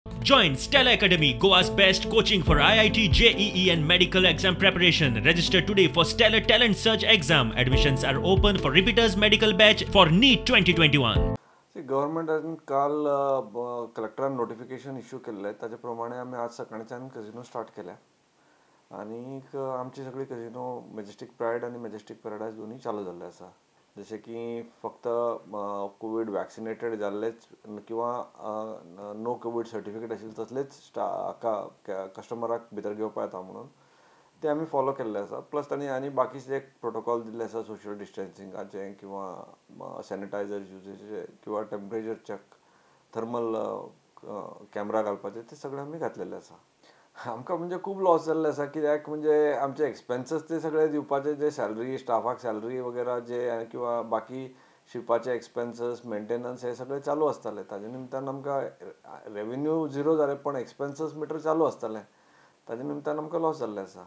Join Stella Academy, Goa's best coaching for IIT, JEE and medical exam preparation. Register today for Stellar Talent Search exam. Admissions are open for repeaters medical batch for NEET 2021. गव्हर्मेंटान काल कलेक्टरान notification issue केल्लें, ताजे प्रमाणे आमी आज सकाळच्यान कजिनो start केल्या आनीक आमची सगळी कजिनो मॅजेस्टीक प्रायड आनी मॅजेस्टीक पॅराडायज दोनूय चालू जाल्ले आसा. जशें की फक्त कोवीड वॅक्सिनेटेड जाल्लेच किंवा नो कोवीड सर्टिफिकेट आशिल्ले तसलेच हाका कस्टमराक भितर घेवपा येता म्हणून ते आमी फॉलो केल्ले आसा. प्लस तांणी आनी बाकीचे एक प्रोटोकॉल दिल्ले आसा, सोशल डिस्टन्सिंगाचे किंवा सॅनिटायझर युजेचे किंवा टेम्परेचर चॅक, थर्मल कॅमरा घालपाचे, ते सगळे आमी घातलेले आसा. आमकां म्हणजे खूब लॉस जाल्ले आसा, कित्याक म्हणजे आमचे एक्सपेन्सीस ते सगळे दिवपाचे, जे सॅलरी स्टाफाक सॅलरी वगैरे जे किंवा बाकी शिपाचे एक्सपेन्सीस, मेंटेनन्स हे सगळे चालू आसताले. ताजे निमतान आमकां रेवेन्यू झिरो जाले, पण एक्सपेन्सीस मिटर चालू आसताले, ताजे निमतान आमकां लॉस जाल्ले आसा.